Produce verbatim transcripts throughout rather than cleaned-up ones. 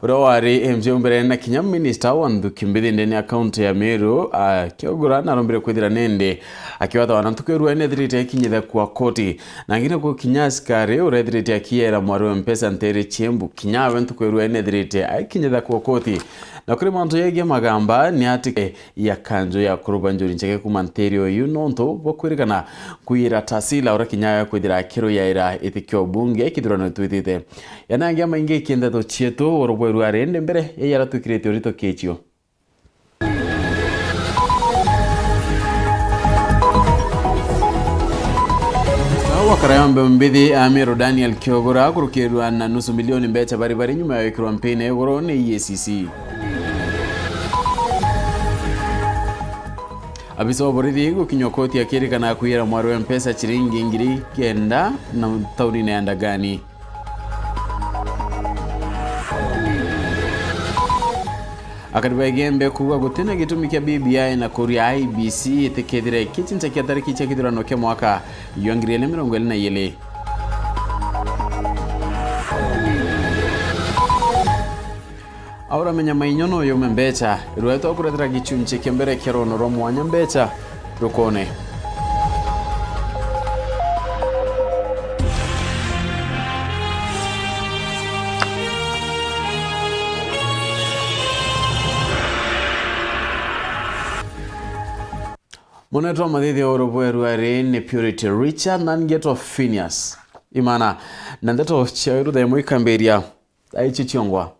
Uria wari M C A mbere na kinya minista wa nthuki mbithi ndene ya kaunti ya Meru, a, Kiogora narombire kwithira nende akiwatha wana ntuku ya ruai nethirite akinyitha kwa koti. Na ngina ku kinya askari urethirite akiyera mwari wa mpesa Ntere Chiembu, kinya awe ntuku ya ruai nethirite akinyitha kwa koti. Na kuri mantu yegie magamba ni ati ya kanjo ya kuruba njuri ncheke kuma ntere uyu nontu bwa kwirikana kwira Tasila uria kinya awe kwithira akiruyaira iti kia ubunge kithurano twitite. Yanangia maingi kindeto cietu urubweru arindi mbere ya yara twikirite urito kichio. Wakara ya mbe mbithi Amiru Daniel Kiogora kurukirwa na nusu milioni mbecha bari bari nyuma ya wikirwa mpine iguru ni E A C C. Abisa wa borithi gukinywa koti akirikana kwiyira mwari wa mpesa chiringi ngiri kenda na taunine ya Ndagani. Akari ba Igembe kuuga gutina gitumi kia B B I na kuria I E B C itikethire kichincha kia tariki cia kithurano kia mwaka jwa ngiri igiri na mirongo iri na ijiri. Auramenya mainyo no yume mbecha, rwetwa kuretera gichunchi kia mbere kia rono rwa mwanya mbecha rukone. Munetwa mathithi urubweru ari ni Purity Richard na ngetwa Phineas Imana. Na ndeto cia irutha imwe ikambiria aichi chiongwa.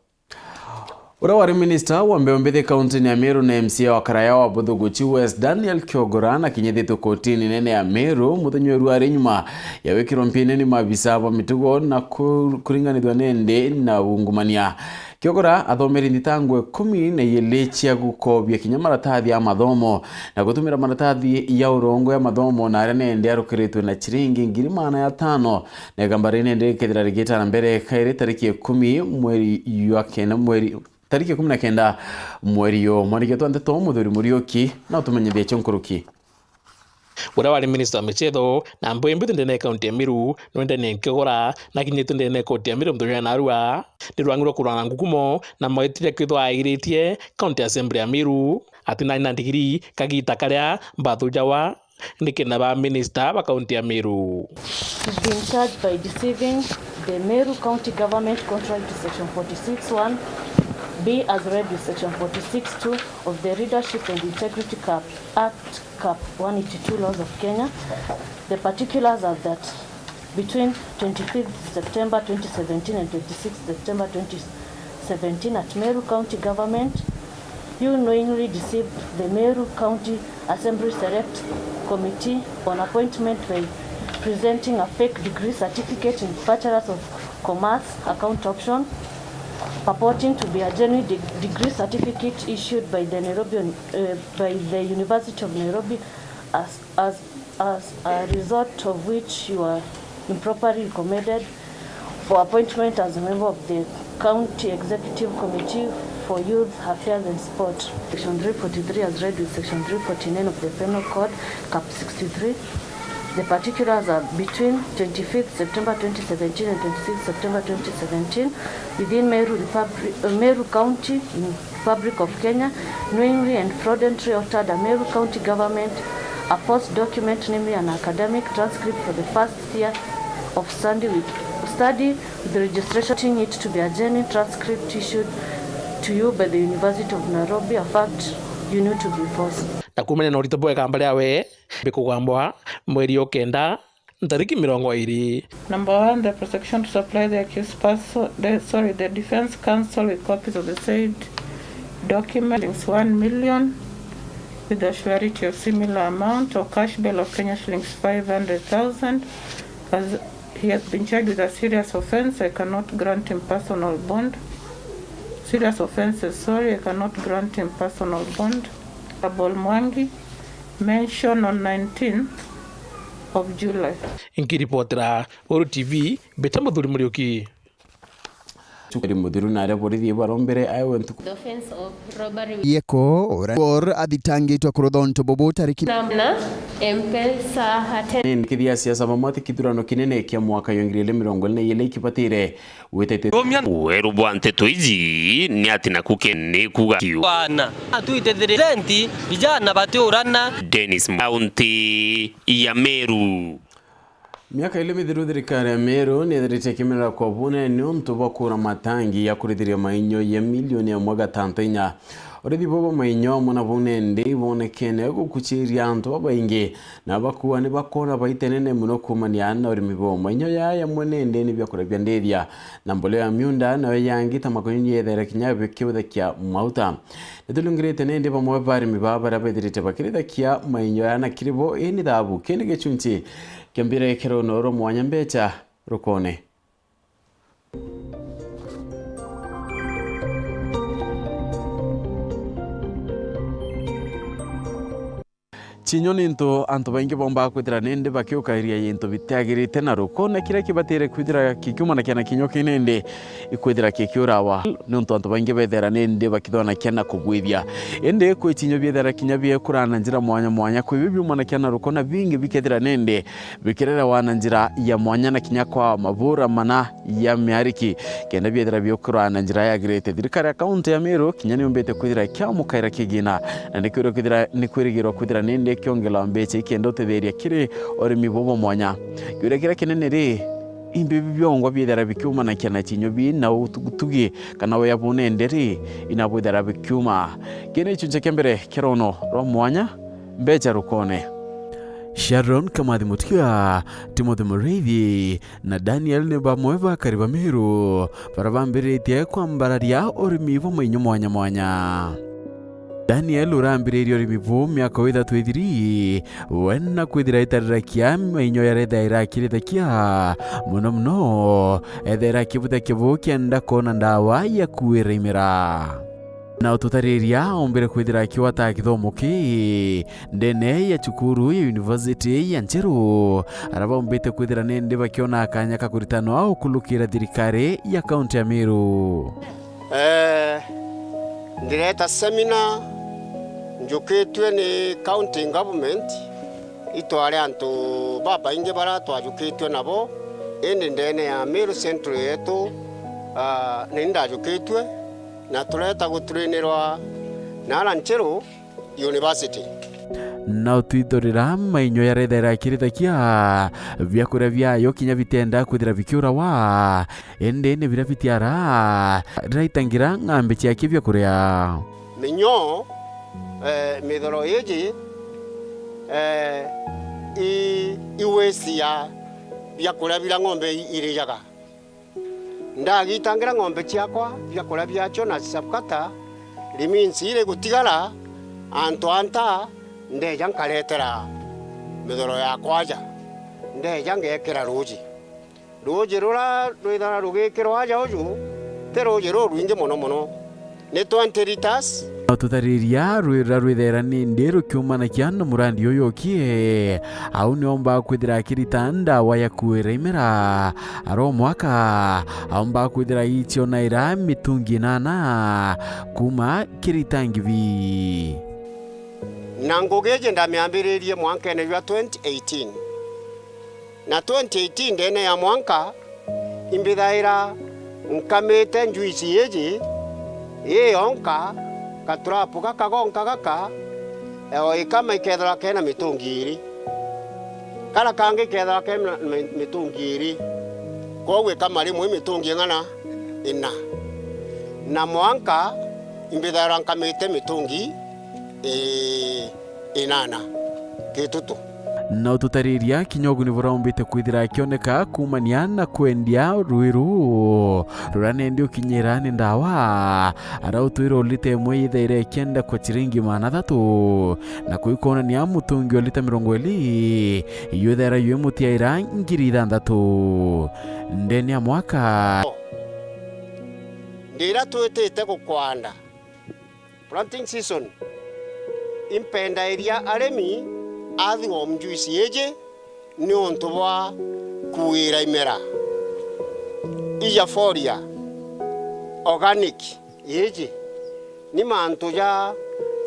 Uria wari minista wa mbeu mbithi kaunti-ini ya Meru na M C A wa Karaya wa Buthuguchi West, Daniel Kiogora, nakinyithitwe kotini nene ya Meru muthenya wa ruari nyuma ya gwikirwa mpine ni maabisa ba mitugo na ku-, kuringanithua nende na ungumania. Kiogora athomeri nthitango ikumi na ijiri cia gukobia kinya maratathi ya mathomo na gutumira maratathi ya urongo ya mathomo na aria nende arukiritwe na chiringi ngiri magana ya tano. Na igamba riri nende rikethira rigita na mbere kairi tariki ikumi mweri jwa kenda, mweri, tariki ikumi na kenda mweri uyu. Mwandiki wetu wa ndeto Muthuri Muriuki na utumenyithie cio nkuruki. Uria wari minista wa michetho na mbeu mbithi ndene ya kaunti ya Meru, Daniel Kiogora, nakinyitwe ndene ya koti ya Meru muthenya wa narua, ni rwangi rwa kurwa na ngukumo na mwetiria kwithwa airitie County Assembly ya Meru. Ati nani na ndigiri kagita karia bathujawa nikenda ba minista ba kaunti ya Meru. He's been charged by deceiving the Meru County Government contrary to Section forty-six one B as read with Section forty-six two of the Leadership and Integrity Cap, Act, Cap one eighty-two laws of Kenya. The particulars are that between twenty-fifth September twenty seventeen and twenty-sixth September twenty seventeen at Meru County Government, you knowingly deceived the Meru County Assembly Select Committee on appointment by presenting a fake degree certificate in Bachelor's of Commerce account option, purporting to be a genuine de-, degree certificate issued by the Nairobi, uh, by the University of Nairobi as, as as a result of which you are improperly recommended for appointment as a member of the County Executive Committee for Youth Affairs and Sport. Section three forty-three as read with Section three forty-nine of the Penal Code, Cap sixty-three. The particulars are between twenty-fifth September twenty seventeen and twenty-sixth September twenty seventeen within Meru Republic, uh, Meru County in Republic of Kenya, knowingly and fraudulently altered a Meru County government, a post document, namely an academic transcript for the first year of study with, study with registration, it to be a genuine transcript issued to you by the University of Nairobi, a fact you knew to be false. Na kuumania na urito bwa ikamba riawe, bikugambwa mweri o kenda, ntariki mirongo iri. Number one, the prosecution to supply the accused person, the, sorry, the defense counsel with copies of the said document, shillings one million, with the surety of similar amount, or cash bail of Kenya shillings five hundred thousand, as he has been charged with a serious offense, I cannot grant him personal bond. Serious offenses, sorry, I cannot grant him personal bond. Abol Mwangi, mention on nineteenth of July. Nkiripotera Uru T V, mbita Muthuri Muriuki. Cukari Muthiru na aria borithi barombere aewe ntuku. The offense of robbery. Yeko, ora-, Bor athitangitwe kurutha untu bubu tariki. Namna M-Pesa, ate- Ni ndikithia siasa bamwe ati kithurano kinene kia mwaka yo ngiri igiri mirongo iri na igiri ikibatire gwitite. Weru bwa nteto iji ni ati naku ke-, ni kuga kiu. Bana, atuitethire renti, vijana batiurana. Dennis, kaunti ya Meru. Miaka ili mithiru, thirikari ya Meru ni ethirite ikimerera kwa bune niuntu bwa kura matangi ya kurithiria mainyo ya milioni imwe gatantu inya. Urithi buu bwa mainyo amwe na buu nindi ibonekene gukuchiria antu babaingi, na bakua ni bakona baita inene mono kuumania na urimi buu. Mainyo jaa jamwe nindi ni biakuria bia ndithia, na mbolea ya miunda, nayo yangi ta makonyo ni yethaira kinya bikiuthakia mauta. Ni tulungirite nindi bamwe ba arimi baa baria bethirite bakirithakia mainyo jaa na kiri bo, ii ni thabu, kindi gichunchi kia mbira ikero noro mwanya mbecha rukone. Chinyo ni into antu baingi boombaga kwithira nindi bakiukairia into bitiagirite na ruko, na kiria kibatire kwithira kikiumanakia na kinyo kii nindi ikwithira kikiurawa, niuntu antu baingi bethira nindi bakithwanakia na kugwithia. Indi kwi chinyo biethira kinya biekura na njira mwanya mwanya, kwi biu biumanakia na ruko, na bingi bikethira nindi bikirerewa na njira ya mwanya na kinya kwa mabura mana ya miariki, kenda biethira biukirwa na njira yagirite. Thirikari ya kaunti ya Meru kinya niumbite kwithira ikiamukaira kigina, na nikwirigirwa kwithira, nikwirigirwa kwithira nindi ikiongerwa mbecha ikenda utetheria kiri urimi buu bwa mwanya. Kiuria kiria kinene ri, imbi biu biongwa biethira bikiumanakia na chinyo bii na utugi kana wea buu nindi ri, ina bwithira bikiuma? Kii ni gichunchi kia mbere kia rono rwa mwanya, mbecha rukone. Sharon Kamathi Mutua, Timothy Muriithi, na Daniel ni bamwe ba akari ba Meru baria bambiritie kwambararia urimi bwa mainyo mwanya mwanya. Daniel urambiririe urimi buu miaka ithatu ithiri, we na kwithira itarirakia mainyo jaria ethaira akirithakia, mono mono ethaira akibuthakia buu kienda kwona ndawa ya kuira imera. Na ututariria ombire kwithira akiwata kithomo kii ndene ya cukuru ya University ya Njeru, aria baumbite kwithira nindi bakiona kanya ka kuritanwa ukulukira thirikari ya kaunti ya Meru. Eh, ndireta seminar njukitue ni county government, itwari antu babaingi baria twajukitue nabo, indi ndene ya Meru Central yetu, ah, ni ndajukitue, na tureta gutrainirwa na ara Ncheru University. Na utwithurira mainyo jaria ethaira akirithakia, biakuria biayo kinya bitenda kwithira bikiurawa, indi ni biria bitiara riraitangira ng'ambi ciakio biakuria. Minyoo, eh, mithoro iji, eh, i, i waste ya biakuria biria ng'ombe i, irijaga. Ndagitangira ng'ombe ciakwa biakuria biacio na safkata, riminsi iri gutigara antu a nta, ndeja nkaretera mithoro yakwa aja, ndeja ngekira ruuji. Ruuji ruria rwithara rugikirwa aja uju, ti ruuji rurwingi mono mono. Ni twenty litres. No tutariria rwira rwithaira nindi rukiumanakia na murandi uyu ukie. Au niomba kwithira akirita ndawa ya kuira imera. Aro mwaka aomba kwithira icionaira mitungi inana kuma kiri itangi bii. Na ngugi iji ndamiambiririe mwankene jwa twenty eighteen. Na twenty eighteen ndene ya mwanka, imbithaira nkamite njuici iji, ii yonka, katurapu gaka gonka gaka, o ikama ikethirwa kena mitungi iiri. Kara kangi kethirwa kena mi-, mitungi iiri. Kwoguo ikama rimwe mitungi ing'ana? Ina. Na mwanka, imbithaira nkamite mitungi ii inana kitutu. Na ututariria kinya uguni buria umbite kwithira akioneka kuumania na kwendia rui ruu ruria nendi ukinyira ni ndawa, aria utwira ulita imwe yithaira ikienda kwa chiringi maana athatu, na kuu ikwonania mutungi wa lita mirongo iri yuthaira yui mutiaira ngiri ithanthatu ndene ya mwaka. Ndira twitite gukwanda, planting season, impendairia arimi earthworm juice iji niuntu bwa kuira imera. Ija foria organic iji ni mantu ja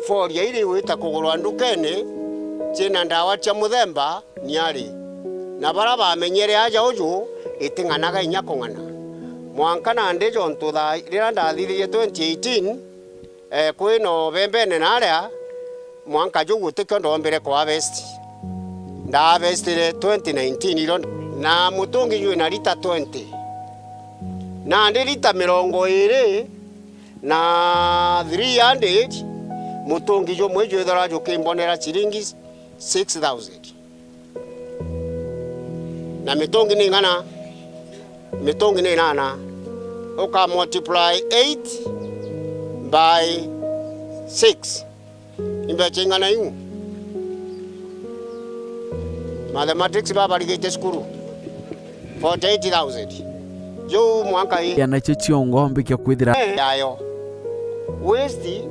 foria iri gwita kugurwa ndukene Cina ndawa cia muthemba niari, na bara bamenyere aja uju iting'anaga inya kung'ana. Mwanka nandi jontu thaa riria ndathithirie twenty eighteen, eh, kwi no bembene naria, mwanka ju gutikio ndombire ku harvest. Nda harvestire twenty nineteen iro, na mutungi jwina lita twenty. Nandi lita mirongo iri na three hundred, mutungi jumwe jwithirwa jukimbonera ciringi six thousand. Na mitungi ni ing'ana? Mitungi ni inana. Uka multiply eight by six. Imbecha ing'ana iu? Mathematics babarigite cukuru. Forty-eight thousand. Juu mwanka i. Ya nacio ciongo mbikia kwithira. Eh, yayo. Waste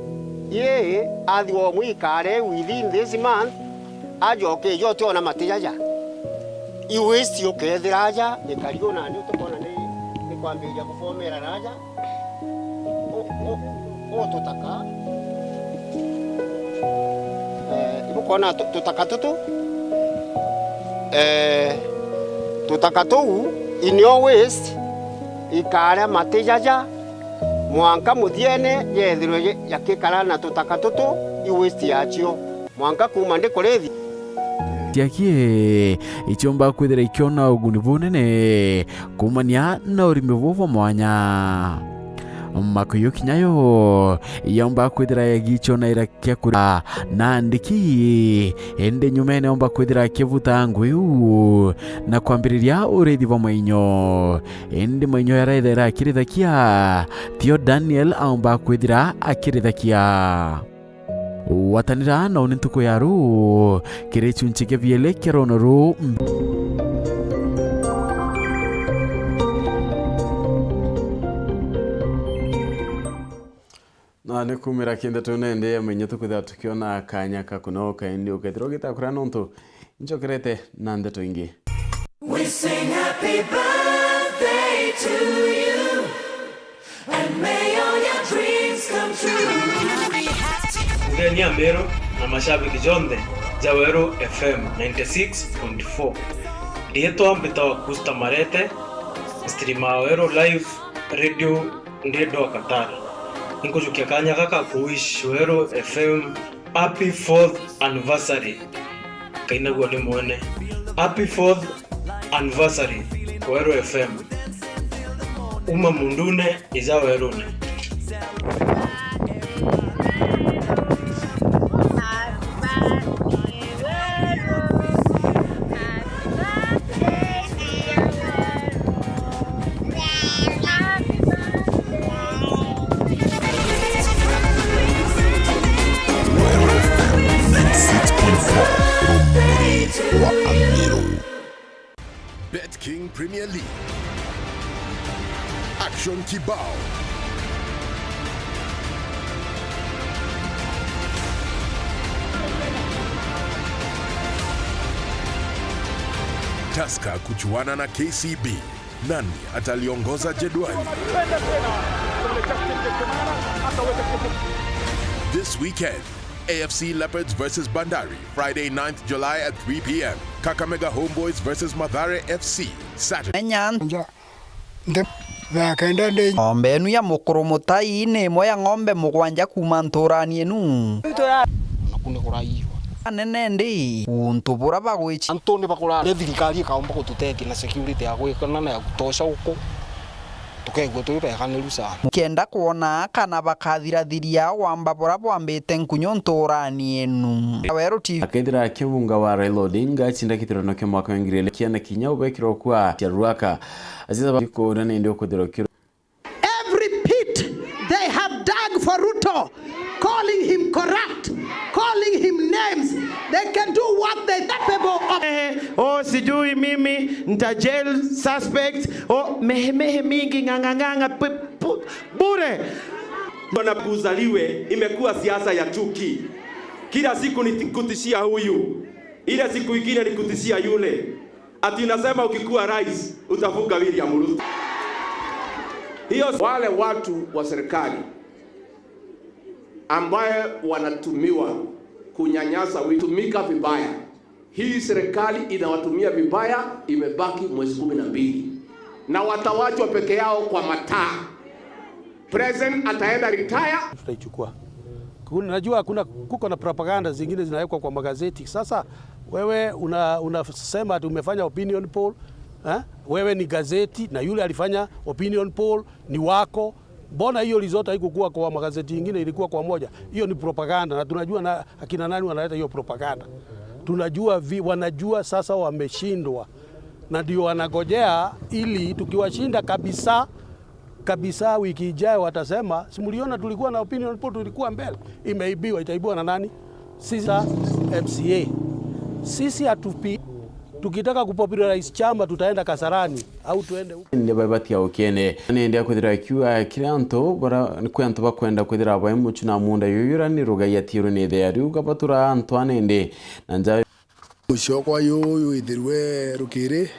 ii athua umwe ikare within this month, ajoke ijo utiona matijaja. I waste ukethira aja, ikari o nani utikona ni, ni kwambiria kufomera naja. U-, u-, ututaka. Eh, ibukona tu-, tutaka tutu. Eh, tutaka tuu, inio waste, ikaria matijaja, mwanka muthiene yethirwe ye-, yakikara na tutaka tutu, i waste yacio. Mwanka kuuma ndi kurithi. Tiaki, icio mbaa kwithira ikiona uguni bunene kuumania na urimi buu bwa mwanya. Makuyu kinya yo, yomba kwithira yagichona ira kia kuria na ndiki, indi nyumene omba kwithira akivuta nguyu na kwambiriria urithi bwa mainyo. Indi mainyo yaraithira akirithakia, tio Daniel aomba kwithira akirithakia. Gwatanira na uni ntuku ya ruu kiri chunchi kia biele kia rono ruu. Na ni kumira kinde tu nende ya menyo tukwithira tukiona kanya ka kunoka indi ukethirwa ugitakura nontu nchokerete na ndeto ingi. We sing happy birthday to you. And may all your dreams come true. Ndeni ya Meru na mashabiki jonthe ja Weru F M ninety six point four. Ndiitwa mbitawa Kusta Marete, streamer wa Weru Live Radio ndi Doha, Qatar. Ninkujukia kanya gaka ku wish Weru F M happy fourth anniversary. Kainagua ni mwene. Happy fourth anniversary, Weru F M. Uma mundune, ija werune. Weru F M ninety six point four, Rumuri wa Amiru. Bet King Premier League. Action kibao. Tusker kuchuana na K C B. Nani ataliongoza jedwali? This weekend, A F C Leopards versus Bandari, Friday, ninth July at three p m. Kakamega Homeboys versus Mathare F C, Saturday. Nenya. Nja. Nde-, thaa kenda ndi. Ng'ombe enu ya mukuru mutai ni imwe ya ng'ombe mugwanja kuuma nturani enu. Naku ni kuraiwa. Anene ndi, untu bura bagwichi. Antu ni bakura, ni thirikari ikaomba gututethia na security ya gwikana na ya kutosha guku. Tukeigua twi beganirua sana. Kenda kwona kana bakathirathiria wamba bura bwambite nkunyu nturani enu. Weru T V. Akethira akibunga wa Raila Odinga acinda kithurano kia mwaka wa ngiri ili kiana kinya ubekirwa kwa cia Ruaka. Acica ba-, kuria nindi ukuthirwa kiru. Every pit they have dug for Ruto, calling him corrupt, calling him names. They can do what they capable of. Eh, oh, sijui mimi nta jail suspect. Oh, mehe, mehe mingi, ng'ang'a, ng'ang'a, pu-, pu-, bure. Bwana kuzaliwe, imekuwa siasa ya chuki. Kila siku ni kutishia huyu, ile siku ingine ni kutishia yule. Ati unasema ukikuwa rais utafunga William Ruto. Hiyo wale watu wa serikali ambaye wanatumiwa Kunyanyasa, tumika vibaya. Hii serikali inawatumia vibaya, imebaki mwezi kumi na mbili. Na watawachwa peke yao kwa mataa. President ataenda retire. Tutaichukua. Kuna, najua kuna, kuko na propaganda zingine zinawekwa kwa magazeti. Sasa wewe una-, unasema ati umefanya opinion poll, eh? Wewe ni gazeti na yule alifanya opinion poll ni wako. Mbona hiyo result haikukua kwa magazeti ingine, ilikuwa kwa moja? Hiyo ni propaganda, na tunajua na akina nani wanaleta hiyo propaganda. Tunajua vi-, wanajua sasa wameshindwa, na ndio wanagojea ili tukiwashinda kabisa, kabisa wiki ijayo watasema, "Si mliona tulikuwa na opinion poll, tulikuwa mbele." Imeibiwa, itaibiwa na nani? Sisi M C A. Sisi hatupi-, tukitaka kupopularize chama tutaenda Kasarani au tuende huko. Nde babatia ukene. Nende akwithira akiuga kiri antu bara, kwi antu bakwenda kwithira bai muchu na munda yuyu ra ni rugai atiru ni the ariu gabatura antu anende na nja. Muciokwa yuyu withirwe rukiri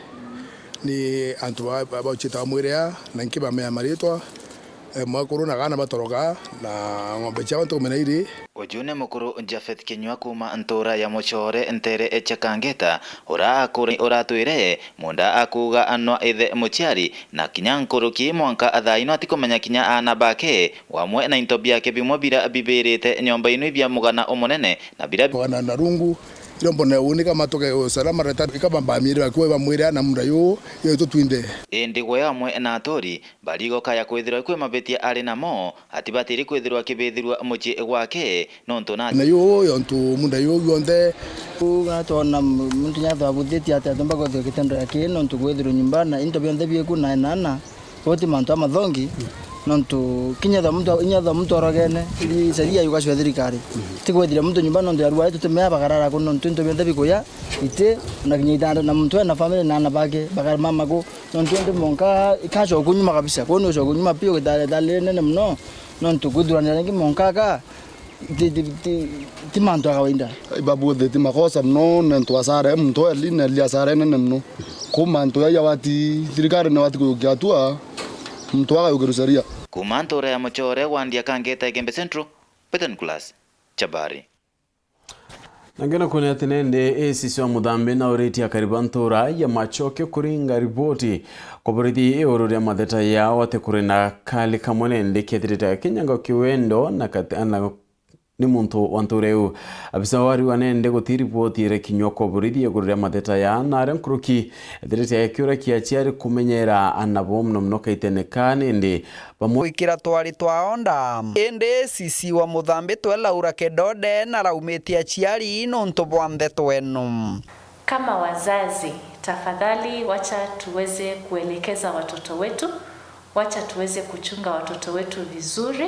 ni antu ba, ba, bauchite bamwiria na nki bamea maritwa, eh, mwakuru na gana batoroka na ng'ombe ciao ntukumena iri. Uju ni mukuru Japheth Kinyua kuuma ntura ya Muchore ntere cia Kangeta, ura akuri-, uratwire munda akuuga anwa ithe muciari na kinya nkuruki mwanka thaa ino atikumenya kinya aana bake, wamwe na into biake bimwe bira bibirite nyomba ino ibia mugana umunene na bira bi- Mugana na rungu, iro mbona unika matoke usalama reta, ikabambamire bakwe bamwire ana munda yu, yo itu twinde. Indi gwe amwe na aturi, barigo kaya kwithirwa kwi mabitia ari namo, atibatiri kwithirwa akibithirua mucii gwake, nontu na Na yu yontu munda yu yonthe. Uga twona muntu nyathwa abuthitie ati atumba kwithirwa kitendo ya kii, nontu kwithirwa nyumba na into bionthe bieku na enana, uti mantu amathongi, nontu kinya tha muntu, inya tha muntu orogene, iri sheria yugacwa thirikari. Ti kwithira muntu nyumba nontu ya ruari tutimea bakarara ku, nontu into bionthe bikuya iti, na kinya itanda na muntu ena family na ana bake, bakara mama ku, nontu indi monka ikacokwa nyuma kabisa. Kwou ni ucokwa nyuma piu gitare, itare rinene muno, nontu kwithuranira ringi monka aka, ti, ti, ti, ti mantu ya kawaida. Ibabu the ti makosa muno, nontu asara e muntu eli, na eli asara enene muno. Kwou mantu ya, ya wati, thirikari ni wati kuyukia hatua, muntu agayukirwe sheria. Kuuma ntura ya Muchore, wandi ya Kangeta, Igembe Central, Peter Nicholas, Chabari. Na ngena kwona ati nende A C C wa Muthambi na uritie akari ba ntura ya Machoke kuringa ripoti kwa borithi iguru ria matheta yao ati kuri na kali kamwe nende kethirite gakinyanga kiwendo na kat-, na ni muntu wa ntura iu. Abisa wari wa nende guti ripoti ire kinyua kwa borithi iguru ria matheta ya na aria nkuruki ethirite akiura kia ciari kumenyera anabo muno muno kaitene ka nende bamwe. Gwikira twari twa onda. Indi A C C wa Muthambi twe Laura Kedode na raumite aciari nontu bwa ndeto eno. Kama wazazi, tafadhali wacha tuweze kuelekeza watoto wetu, wacha tuweze kuchunga watoto wetu vizuri,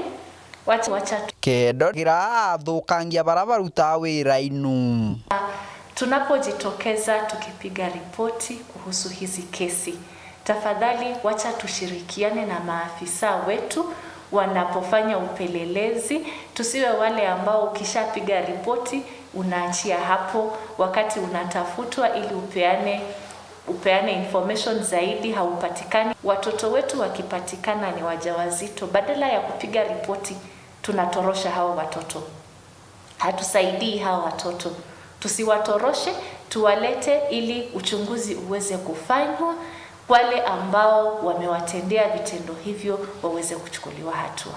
wacha, wacha tu- Kedode gira athukangia bara barutaa wira inu. Tunapojitokeza tukipiga ripoti kuhusu hizi kesi, tafadhali wacha tushirikiane na maafisa wetu wanapofanya upelelezi. Tusiwe wale ambao ukishapiga ripoti unaachia hapo, wakati unatafutwa ili upeane, upeane information zaidi haupatikani. Watoto wetu wakipatikana ni wajawazito, badala ya kupiga ripoti, tunatorosha hao watoto. Hatusaidii hawa watoto. Tusiwatoroshe, tuwalete ili uchunguzi uweze kufanywa, wale ambao wamewatendea vitendo hivyo waweze kuchukuliwa hatua.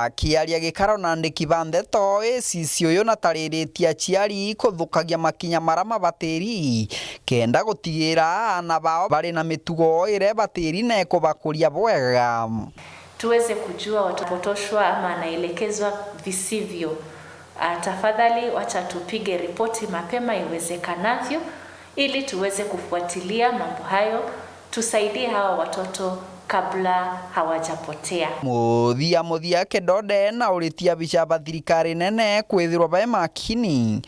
Akiaria gikaro na andiki ba ndeto, A C C uyu natariritie aciari kuthukagia makinya mara mabatiri kenda gutigira aana bao bari na mitugo ire batiri na ikubakuria bwega. Tuweze kujua watapotoshwa ama anaelekezwa visivyo. Ah, tafadhali wacha tupige ripoti mapema iwezekanavyo ili tuweze kufuatilia mambo hayo, tusaidie hawa watoto kabla hawajapotea. Muthia muthia, Kedode na uritia bicha ba thirikari nene kwithirwa bai makini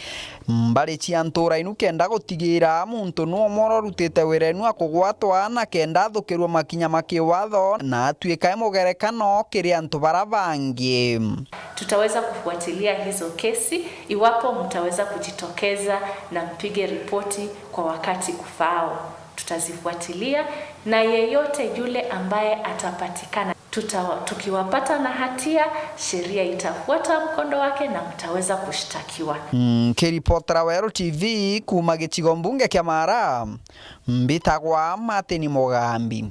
mbari cia ntura inu kenda gutigira muntu nu umwe urutite wira inu akugwatwa na kenda athukirua makinya ma kiwatho na atuika e mugerekano kiri antu bara bangi. Tutaweza kufuatilia hizo kesi. Iwapo mtaweza kujitokeza na mpige ripoti kwa wakati ufaao, tutazifuatilia, na yeyote yule ambaye atapatikana, Tuta-, tukiwapata na hatia, sheria itafuata mkondo wake na mtaweza kushtakiwa. Nkiripotera Weru T V kuuma gicigo mbunge kia Maara, mbitagwa Martin Mugambi.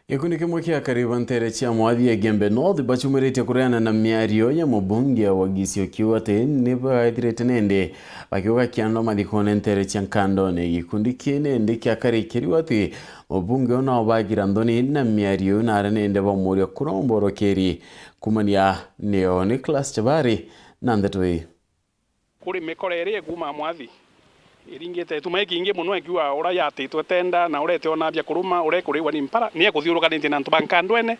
Gikundi kimwe kia akari ba nteere cia Mwathi Igembe North bacumiritie kureana na miario ya mubunge wa gicigo kiu ati ni baithirite nindi bakiuga kiando mathikone nteere cia Nkandone. Gikundi kii nindi kiakarikirie ati mubunge uyu nao bagira nthoni na miario iu na aria nindi bamuria kuromba urokeri. Kumania nio Nicholas Chabari na ndeto ii. Kuri mikore iri ikuuma Mwathi iringite ituma ikingi mono, ikiuga uria yatitwe tenda na uria itiona bia kuruma, uria ikuriwa ni mpara, ni ekuthiurukanite na antu ba Nkandwene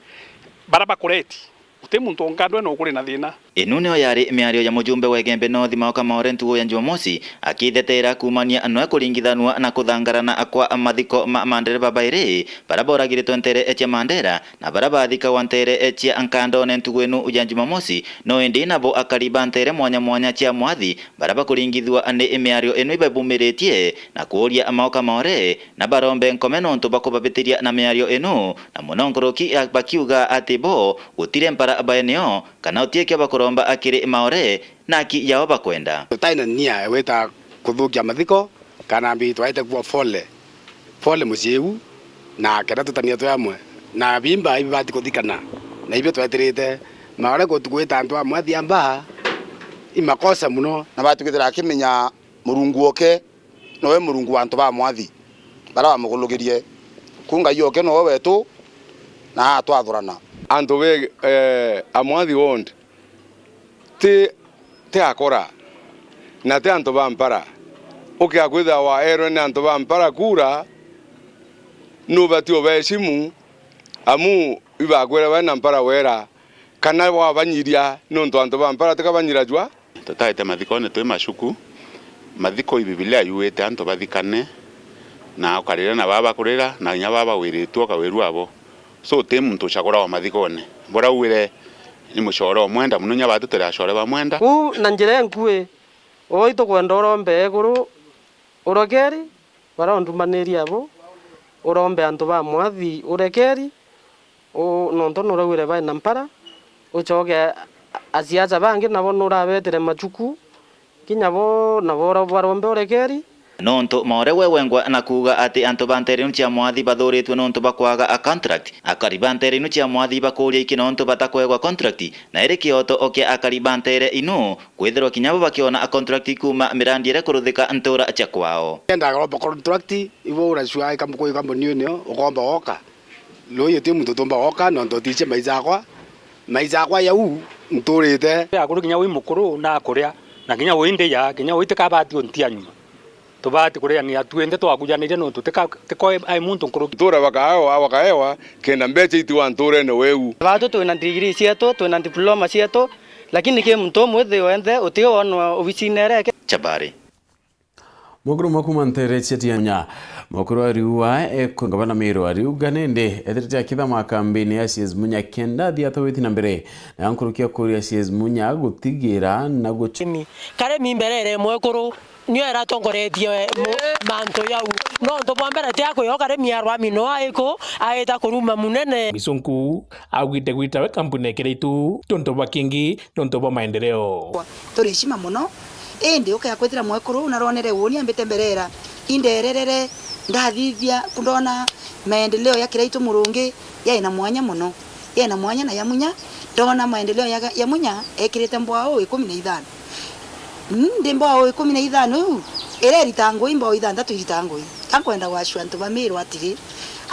bara bakureti. Guti muntu o Nkandwene ukuri na thina. Inu niyo yari miario ya mujumbe wa Igembe North Maoka Maore ntugu ya Jumamosi, akitheteera kuumania nwe kuringithanua na kuthangarana kwa mathiko ma mandereba bairi bara boragiritwe nteere cia Mandera, na bara bathikagwa nteere cia Nkandone ntugu inu ya Jumamosi, no indi nabo akari ba nteere mwanya mwanya cia Mwathi bara bakuringithua ni miario inu ibabumiritie na kuuria Maoka Maore na barombe nkome nontu bwa kubabitiria na miario inu, na mono nkuruki bakiuga ati bo gutiri mpara baeneo kana uti ikio bakuromba akiri Maore na aki yao bakwenda. Tutai na nia wita kuthukia mathiko, kana mbi twaite kuwa pole, pole mucii u, na kenda tutania twi amwe na bimba ibibati kuthikana, na ibio twetirite Maore gutu gwita antu amwe athiamba imakosa muno. Na batwithira akimenya Murungu oke nowe Murungu wa antu ba Mwathi bara bamugulugirie. Ku Ngai oke nowe wetu na atwathurana. Antu be, eh, a Mwathi ward ti, ti akora na ti antu ba mpara. Ukia kwithira waerwe ni antu ba mpara kura, nubati ubeshimu amu ibakwira baina mpara wera. Kana wabanyiria, nontu antu ba mpara tika banyirajua. Tutaite mathikone twi macuku. Mathiko i Bibilia yuite antu bathikane, na ukarira na baba bakurira, na kinya baba wiritue ukawirua abo. So, ti muntu ucaguragwa mathikone. Bura ugwire ni mucore umwenda muno, kinya batu turi acore bamwenda. Uu na njira inkui, uu itukwenda urombe iguru, urekeri, bara undumanirie abo, urombe antu ba Mwathi, urekeri, u-, nontu nuraugire baina mpara, ucoke a-, asiasa bangi nabo nurabetire macuku, kinya bo nabo ura-, barombe urekeri. Nontu Maore we wengwa na kuuga ati antu ba nteere inu cia Mwathi bathuritue nontu bwa kwaga a contract, akari ba nteere inu cia Mwathi bakuuria iki nontu batakwegwa contract, na iri kioto o kia akari ba nteere inu kwithirwa kinya bo bakiona a contract kuuma mirandi iria ikuruthika ntuura cia kwao. Kenda akoromba contract, ibo uracua ikamukui kambuni unio, ukomba woka. Lui uti muntu utumba woka, nontu utiicie maisha jakwa. Maisha jakwa jau nturite. Akuru kinya wi mukuru na akuria, na kinya wi ndiya, kinya wi tikabati untia nyuma. Tubati kuriania twinthe twakujanirie, nontu tika-, tiko ai muntu nkuruki. Ntura bakaewa, bakaewa, kenda mbecha itiwa nturene weu. Batu twina ndigiri cietu, twina diploma cietu, lakini ki muntu umwe thi wenthe uti wonwa obisine ireke. Chabari. Mokuru ma kuma ntere cia Tianya. Mokuru ariuga, e, ngavana Meru ariuga nindi ethirite akithama kambini ya C S Munya kenda athii atawiti na mbere na nkuruki ya kuria C S Munya gutigira na gucu- Karemi mberere mwekuru. Nio iratongoretie mu-, mantu jau. Nontu bwa mbere ti akwiyoka ri miarwa mino aiku aita kuruma munene. Misunku augite gwita we kampuni ekire itu tontu bwa kingi, tontu bwa maendeleo. Turicima muno, indi ukea kwithira mwekuru uu naronere uuni ambite mberera, indererere, ndathithia, ndona maendeleo ya Kiraitu Murungi, yai na mwanya mono, yai na mwanya na ya Munya. Ndona maendeleo ya, ya Munya ekirite mbwao ikumi na ithano. Ndi mbwao ikumi na ithano iu, iria iritaga ngui, mbwao ithanthatu iritaga ngui. Ka nkwenda gwacua antu ba Miru atiri,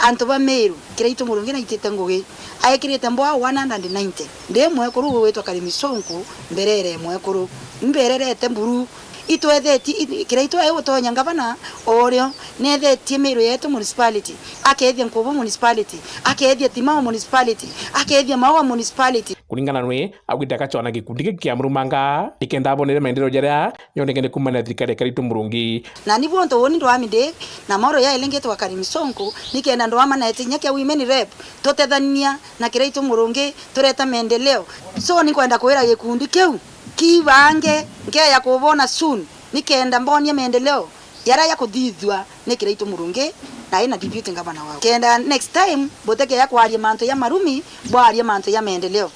antu ba Miru, Kiraitu Murungi naitite ngugi, ekirite mbwao one hundred ninety. Ndi mwekuru ugwitwa Karimi Sonko, mberere mwekuru, mbererete mburu, itwethetie, i-, Kiraitu ai utonya ngavana, orio, nethetie Miru yetu municipality, akethia Nkubu municipality, akethia Timau municipality, akethia Maua municipality. Kuringana nwe, augite akacwana gikundi giki kia Murumanga, nikenda abonere maendeleo jaria yonekene kumana na thirikari ya Kiraitu Murungi. Na ni buntu uuni ndwami ndi na Mauru ya ilingitwa Karimi Sonko, nikenda ndwama na etinya kia women rep, tutethania na Kiraitu Murungi, tureta maendeleo. So, ni nkwenda kwira gikundi kiu kibange, nkeya kubona soon, nikenda mbonie maendeleo yaria yakuthithua ni Kiraitu Murungi na ina deputy governor wao. Kenda next time butekeya kwaria mantu ya marumi, bwarie mantu ya maendeleo.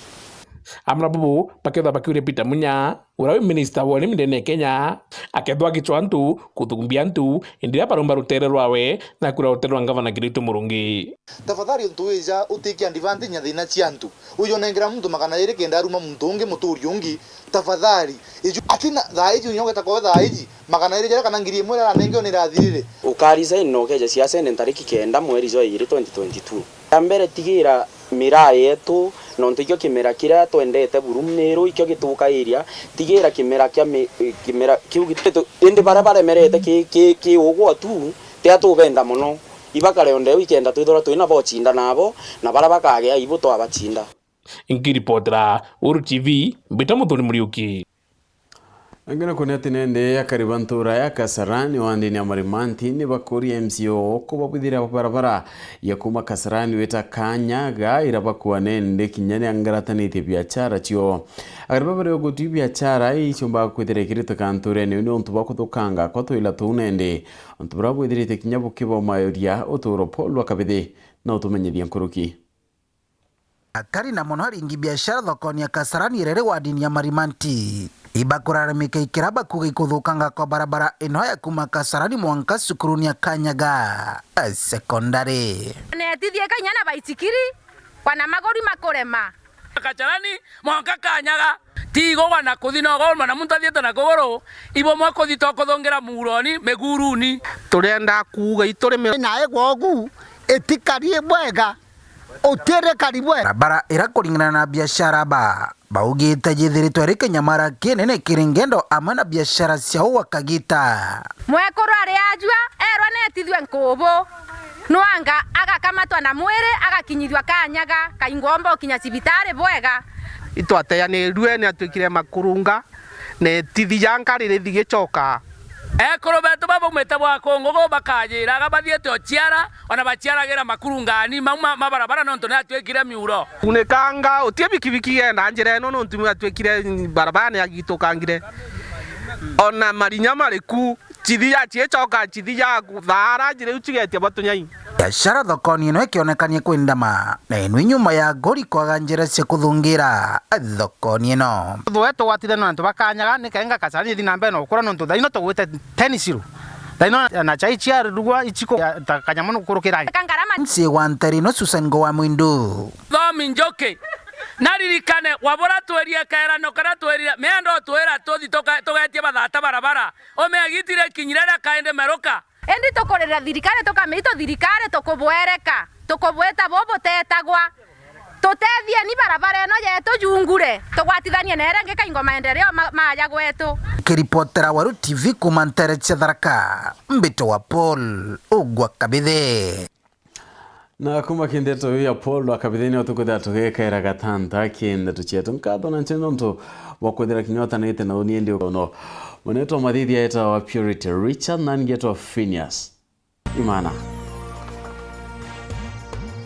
Amwe na bubu bakethwa bakiuria Peter Munya, uria wi minister wa urimi ndene ya Kenya, akethwa agicwa antu, kuthumbia antu, indi riria baromba rutere rwawe, na kura rutere rwa ngavana Kiraitu Murungi. Tafadhali untu wija utiki advantage ya thina cia antu. Ujonengera muntu magana iri kenda aruma muntu ungi, muturi ungi, tafadhali. Iju, ati na, thaa iji unyogeta kwawe thaa iji, magana iri jaria kana ngiri imwe iria aranengeo ni irathirire. Uka resign na ukeja siasene ntariki kenda mweri jwa iri twenty twenty-two. Ya mbere, tigira miraa yetu, nontu ikio kimera kiria twendete buru Meru, ikio gituka area, tigira kimera kia mi-, kimera kiu gitu-, indi baria baremerete ki, ki, ki ugwa tu, tia tubenda mono. Ibakare o ndeu ikenda twithirwa twina bocinda nabo, na baria bakagea ibo twabacinda. Nkiripotera Uru T V, mbita Muthoni Muriuki. Angina kunia ati nende akari ba ntura ya Kasarani wandini ya Marimanti ni bakuria M C A o kubabwithira barabara ya kuma Kasarani wita Kanyaga, ira bakua nende kinya ni angaratanitie biachara cio. Akari ba bari gutwi biachara iciombaga kwithira ikirituka nturene ni untu bwa kuthukanga kwa tuila tuu nende, untu buria bwithirite kinya bukibomayoria uturo Paul wa Kabithi na utumenyithia nkuruki. Akari na mono aringi biashara thokoni ya Kasarani irere wadini ya Marimanti ibakuraramika ikira bakuga ikuthukanga kwa barabara ino ya kuma Kasarani mwanka cukuruni ya Kanyaga Secondary. Netithie kanya na baisikiri, kwana magori makurema. Kasarani mwanka Kanyaga, tigwa na kuthi na uguruma na muntu athiite na kuguru, ibomwe kuthi tokuthungira muroni, miguruni. Turenda kuuga ituri mi- nae gwogu itikari bwega. Utire kari bwe. Barabara ira kuringana na biashara ba baugite yithiritwe iri kinyamara kinene kiri ngendo amwe na biashara ciao gwa kagita. Mwekuru ari ajua, erwa netithue nkubu. Nwanga agakamatwa na mwiri, agakinyithua Kanyaga, kaingwa omba ukinya cibitari bwega. Itwateyanirue ni atwikire makurunga, na itithi ja nkari rithi gicoka. Ekuru betu babaumite bwa kungugu bakajiraga bathiite o ciara, ona baciaragira makurungani mau ma, ma barabara, nontu ni atwikire miuro. Kunikanga, uti bikibiki genda njira ino, nontu ni atwikire barabara ni agitukangire. Ona marinya mariku, cithi ya cicoka, cithi ya thaara, njira iu cigetia batunyai. Biashara thokoni ino ikionekania kwindama, na ino nyuma ya ngori kwaga njira cia kuthungira thokoni ino. Thwe tugwatithania na antu ba Kanyaga, ni kenga Kasarani ithi na mbere na gukura, nontu thaino tugwite ten zero. Thaino na chai cia rugwa ichiko ta kanyamo nukurukira. Kangarama. M C A wa ntari ino Susan Ngowa Mwindu. Thomi Njuki, naririkane wabura twirie kairano karia twirire, mienda utwira tuthi tuka-, tugetie bathata barabara. Umeagitire kinyire ria kaindi meruka. Indi tukurira thirikari, tukamenya itu thirikari, tukubwereka, tukubwita bubutetagwa. Tutethieni barabara ino yetu jungure, tugwatithanie na iria ingi kaingo maendeleo ma-, maja gwetu. Kiripotera Weru T V kuma ntere cia Tharaka, mbitwa Paul Ugwa Kabithe. Na kuma kindeto iu ya Paul wa Kabithini, utukwithira tugikaira gatanta ki ndeto cietu. Nkatho na ncheni nontu bwa kwithira kinya utanite na uni indi ukono. Munetwa Mathithi aetawa Purity Richard, na ngetwa Phineas Imana.